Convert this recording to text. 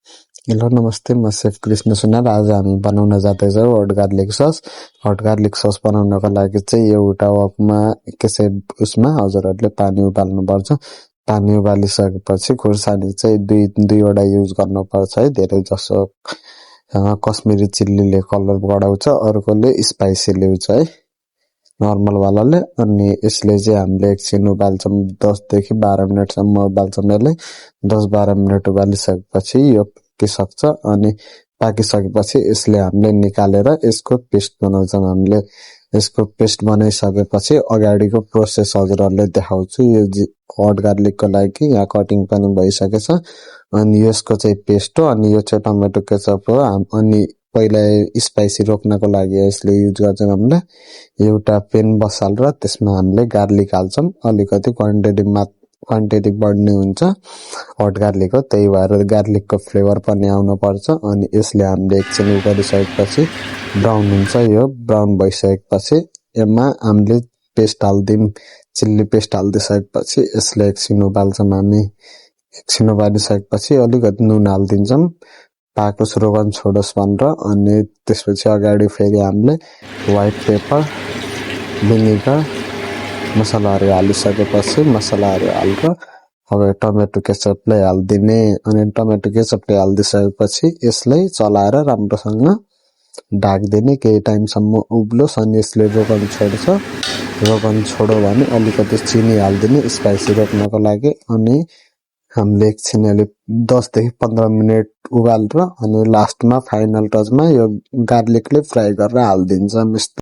Hello नमस्ते, म safe Krishna सुनार। आज हामी बनाउन जाँदैछौँ hot garlic sauce. Hot garlic sauce बनाउनको लागि चाहिँ एउटा वकमा कसै उसमा हजुरहरूले पानी उबाल्नुपर्छ। पानी उबालिसकेपछि खुर्सानी चाहिँ दुईवटा युज गर्नुपर्छ है। धेरै जसो कश्मिरी चिल्लीले कलर बढाउँछ, अर्कोले स्पाइसी ल्याउँछ है, नर्मल वालाले। अनि यसले चाहिँ हामीले एकछिन उबाल्छौँ, 10 देखि 12 मिनटसम्म उबाल्छौँ। यसले 10-12 मिनट उबालिसकेपछि यो पाकिसक्छ। अनि पाकिसकेपछि यसले हामीले निकालेर यसको पेस्ट बनाउँछौँ। हामीले यसको पेस्ट बनाइसकेपछि अगाडिको प्रोसेस हजुरहरूले देखाउँछु। यो हट गार्लिकको लागि यहाँ कटिङ पनि भइसकेछ। अनि यसको चाहिँ पेस्ट हो। अनि यो चाहिँ टमेटो केचप हो। अनि पहिला स्पाइसी रोक्नको लागि यसले युज गर्छौँ हामीले। एउटा पेन बसालेर त्यसमा हामीले गार्लिक हाल्छौँ। अलिकति क्वान्टिटी बढ्ने हुन्छ हट गार्लिकको, त्यही भएर गार्लिकको फ्लेभर पनि आउनुपर्छ। अनि यसले हामीले एकछिन गरिसकेपछि ब्राउन हुन्छ। यो ब्राउन भइसकेपछि यसमा हामीले पेस्ट हाल्दिउँ, चिल्ली पेस्ट हालिदिइसकेपछि यसले एकछिन उबाल्छौँ हामी। एकछिन उबालिसकेपछि अलिकति नुन हालिदिन्छौँ, पाकोस् रोगन छोडोस् भनेर। अनि त्यसपछि अगाडि फेरि हामीले व्हाइट पेपर, भिनेगर, मसलाहरू हालिसकेपछि मसलाहरू हालेर अब टमेटो केचपलाई हालिदिने। अनि टमेटो केचपले हालिदिइसकेपछि यसलाई चलाएर राम्रोसँग ढाकिदिने केही टाइमसम्म उब्लोस्। अनि यसले रोगन छोड्छ। रोगन छोड्यो भने अलिकति चिनी हालिदिने स्पाइसी रोक्नको लागि। अनि हामीले एकछिन 10 देखि 15 मिनट उबालेर अनि लास्टमा फाइनल टचमा यो गार्लिकले फ्राई गरेर हालिदिन्छौँ।